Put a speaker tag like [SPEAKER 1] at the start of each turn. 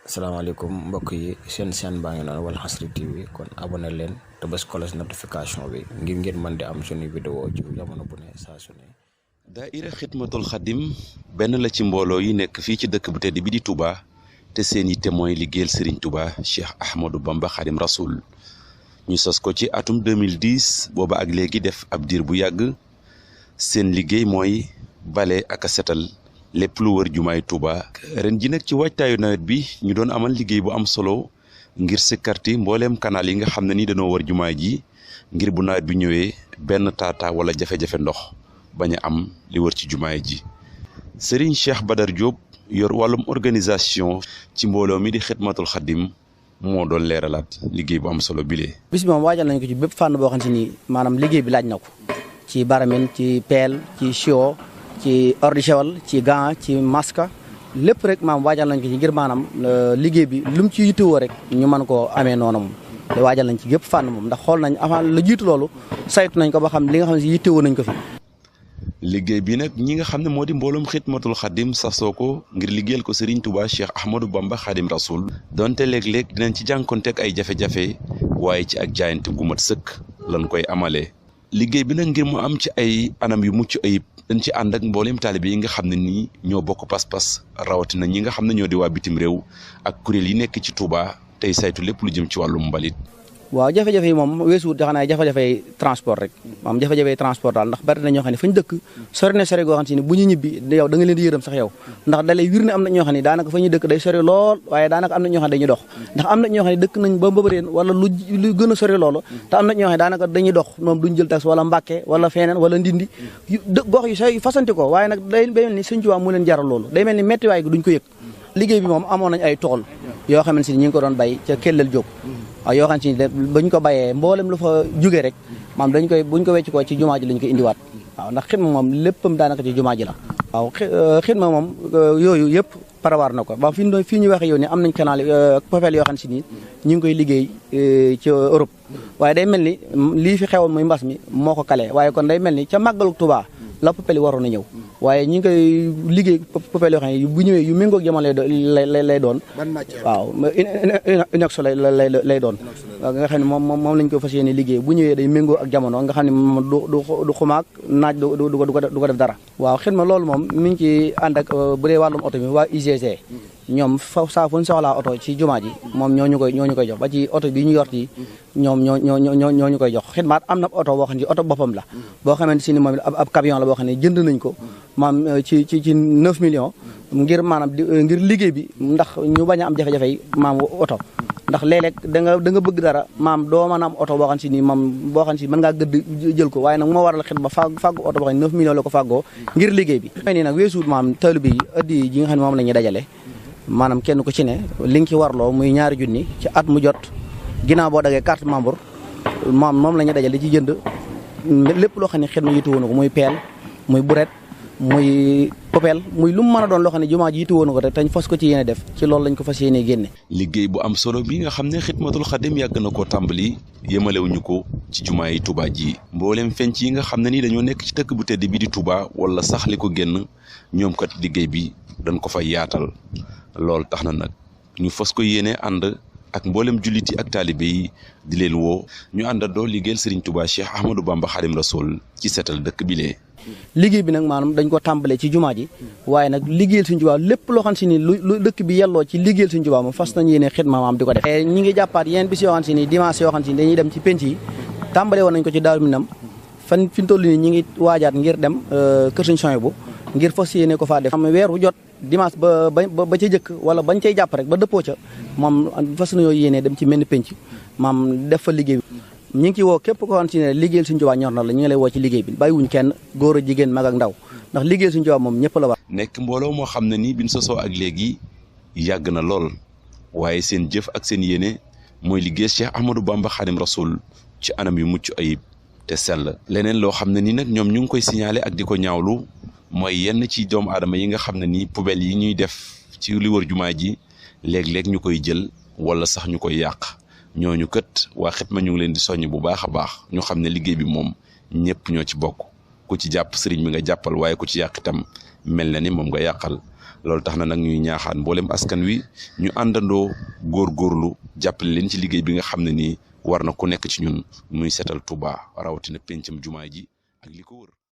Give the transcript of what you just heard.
[SPEAKER 1] Assalamualaikum mbokk yi seen baa ngi noonu Walfadjri TV kon abonné leen te bés cloche notification bi ngir mën di am suñu vidéo ci jamono bu ne saa su ne.
[SPEAKER 2] Daayira Xidmatul Xadim benn la ci mbooloo yi nekk fii ci dëkk bu tedd bi di Touba te seen yitte mooy liggéeyal Serigne Touba Cheikh Ahmadou Bamba Xadim Rasoul ñu sos ko ci atum 2010 booba ak léegi def ab diir bu yàgg seen liggéey mooy bale ak a setal lépp lu wër jumaay Touba. ren ji nag ci waajtaayu nawet bi ñu doon amal liggéey bu am solo ngir sikkarti mbooleem canal yi nga xam ne ni dañoo wër jumaay ji ngir bu nawet bi ñëwee benn taata wala jafe-jafe ndox bañ a am li wër ci jumaay ji. Serigne Cheikh Badar Diop yor wàllum organisation ci mbooloo mi di Xidmatul Xadim moo doon leeralaat liggéey bu am solo bile.
[SPEAKER 3] bis bi moom waajal nañ ko ci bépp fànn boo xam si ni maanaam liggéey bi laaj na ko ci baramin ci peel ci sio ci ordisewal ci gant ci masque lépp rek maam waajal nañ ko ci ngir maanaam liggéey bi lu mu ci yittewoo rek ñu mën koo amee noonu moom te waajal nañ ci gépp fànn moom ndax xool nañ avant la jiitu loolu saytu nañ ko ba xam li nga xam ne si yittewoo nañ ko fi.
[SPEAKER 2] liggéey bi nag ñi nga xam ne moo di mbooloom Xidmatul Xadim sasoo ko ngir liggéeyal ko Serigne Touba Cheikh Ahmadou Bamba Xadim Rasoul donte léeg-léeg dinañ ci jànkonteeg ay jafe-jafe waaye ci ak jaayante gu mat sëkk lan koy amalee. liggéey bi nag ngir mu am ci ay anam yu mucc ayib dañ ci ànd ak mbooleem taalibe yi nga xam ne nii ñoo bokk pas-pas rawatina ñi nga xam ne ñoo di waa bitim réew ak kuréel yi nekk ci Touba tey saytu lépp lu jëm ci wàllum mbalit.
[SPEAKER 3] waaw jafe-jafe yi moom weesuwut xanaa jafe-jafe transport rek maam jafe-jafe transport daal ndax bari na ñoo xam ne fañ dëkk sori na sori goo xam ne bu ñu ñibbi yow da nga leen di yërëm sax yow ndax da lay wir ne am na ñoo xam ne daanaka fa ñuy dëkk day sori lool waaye daanaka am na ñoo xam ne dañuy dox ndax am na ñoo xam ne dëkk nañ ba Mbëbëreen wala lu gën a sori loolu te am na ñoo xam ne daanaka dañuy dox moom duñ jël tax wala Mbàkke wala feneen wala Ndindi gox yu sori fasanti ko waaye nag day mel ni Sëñ Tuubaa mu leen jaral loolu day mel ni méttiwaay gi duñ ko yëg liggéey bi moom amoon nañ ay tool yoo xamante ni ñi ngi ko doon bay ca Kellel Jóob waaw yoo xam ne bañ ko bayee mboolem lu fa jóge rek maam dañ koy buñ ko wecc ko ci jumaa ji lañ koy indiwaat waaw ndax xidma moom léppam daanaka ci jumaa ji la waaw xidma moom yooyu yëpp parawaar na ko ba fii ñu waxee yow ni am nañ canal popel yoo xam si ni ñu ngi koy liggéey ci Europe waaye day mel ni lii fi xewoon muy mbas mi moo ko kale waaye kon day mel ni ca màggalu Tuubaa la popel yi waroon na ñëw waaye ñi ngi koy liggéey popel yoo xam ne bu ñëwee yu méngoog jamono lay doon waaw inox lay doon nga xam ne moom lañ ko fas yéene liggéey bu ñëwee day méngoo ak jamono nga xam ne moom du xumaak naaj du ko def dara waaw xidma loolu moom mi ngi ci ànd ak bu dee wàllum oto bi waa UGC ñoom saa fu ñu soxlaa oto ci jumaa ji moom ñoo ñu koy jox ba ci oto bi ñu yor yi ñoom ñoo ñu koy jox xidmaat am na oto boo xam ne oto boppam la boo xamante si ni moom ab camion la boo xam ne jënd nañ ko maam ci 9 millions ngir maanaam ngir liggéey bi ndax ñu bañ a am jafe-jafe yi maam oto ndax léeg-léeg da nga bëgg dara maam doo mën a am oto boo xam si ni moom boo xam si mën ngaa gëdd jël ko waaye nag moo waral xidma fàggu oto boo xam ne 9 millions la ko fàggoo ngir liggéey bi may nii nag weesuut maam taalibe yi addi ji nga xam ne moom la ñuy dajale maanaam kenn ku ci ne li nga ci warloo muy 2 junni ci at mu jot ginnaaw boo dagee carte membre moom la ñuy dajale ci jënd lépp loo xam ne xidma yitu woon ko muy peel muy buret muy popel muy lu mu mën a doon loo xam ne jumaa ji yitu woon ko te tañ fas ko ci yéene def ci loolu lañ ko fas yéene génne.
[SPEAKER 2] liggéey bu am solo bi nga xam ne Xidmatul Xadim yàgg na koo tàmbali yemalewuñu ko ci jumaa yi Touba ji mboolem fenc yi nga xam ne ni dañoo nekk ci dëkk bu tedd bi di Touba wala sax li ko génn ñoom kat liggéey bi dañ ko fay yaatal loolu tax na nag ñu fas ko yéene ànd ak mboolem jullit yi ak taalibe yi di leen woo ñu àndandoo liggéeyal Serigne Touba Cheikh Ahmadou Bamba Xadim Rasoul ci setal dëkk bi lee.
[SPEAKER 3] liggéey bi nag maanaam dañ ko tàmbalee ci jumaa ji waaye nag liggéeyal Sëñ Tuubaa lépp loo xam si ni lu dëkk bi yelloo ci liggéeyal Sëñ Tuubaa moom fas nañ yéene xidma maam di ko def. ñi ngi jàppaat yeneen bis yoo xam si ni dimanche yoo xam si ni dañuy dem ci penc yi tàmbalee woon nañ ko ci Daaru Minam fi ñu toll nii ñi ngi waajaat ngir dem kër Sëñ Suhaybu ngir fas yéene ko faa def. xam weer wu jot dimanche ba ca jëkk wala bañ cay jàpp rek ba dëppoo ca moom fas nañoo yéene dem ci menn penc maam def fa liggéey bi ñi ngi ci woo képp ko xam si ne liggéeyal Sëñ Tuubaa ñor na la ñu ngi lay woo ci liggéey bi bàyyiwuñ kenn góor a jigéen mag ak ndaw ndax liggéeyal Sëñ Tuubaa moom ñëpp la war.
[SPEAKER 2] nekk mbooloo moo xam ne nii biñ sosoo ak léegi yàgg na lool waaye seen jëf ak seen yéene mooy liggéey Cheikh Ahmadou Bamba Xadim Rasoul ci anam yu mucc ayib te sell. leneen loo xam ne nii nag ñoom ñu ngi koy signalé ak di ko ñaawlu mooy yenn ci doomu aadama yi nga xam ne nii poubelle yi ñuy def ci li wër jumaa ji léeg-léeg ñu koy jël wala sax ñu koy yàq ñooñu kët waa xidma ñu ngi leen di soññ bu baax a baax ñu xam ne liggéey bi moom ñëpp ñoo ci bokk ku ci jàpp sëriñ bi nga jàppal waaye ku ci yàq itam mel na ni moom nga yàqal loolu tax na nag ñuy ñaaxaan mboolem askan wi ñu àndandoo góorgóorlu jàppale leen ci liggéey bi nga xam ne nii war na ku nekk ci ñun muy setal Touba rawatina pencam jumaa ji ak li ko wër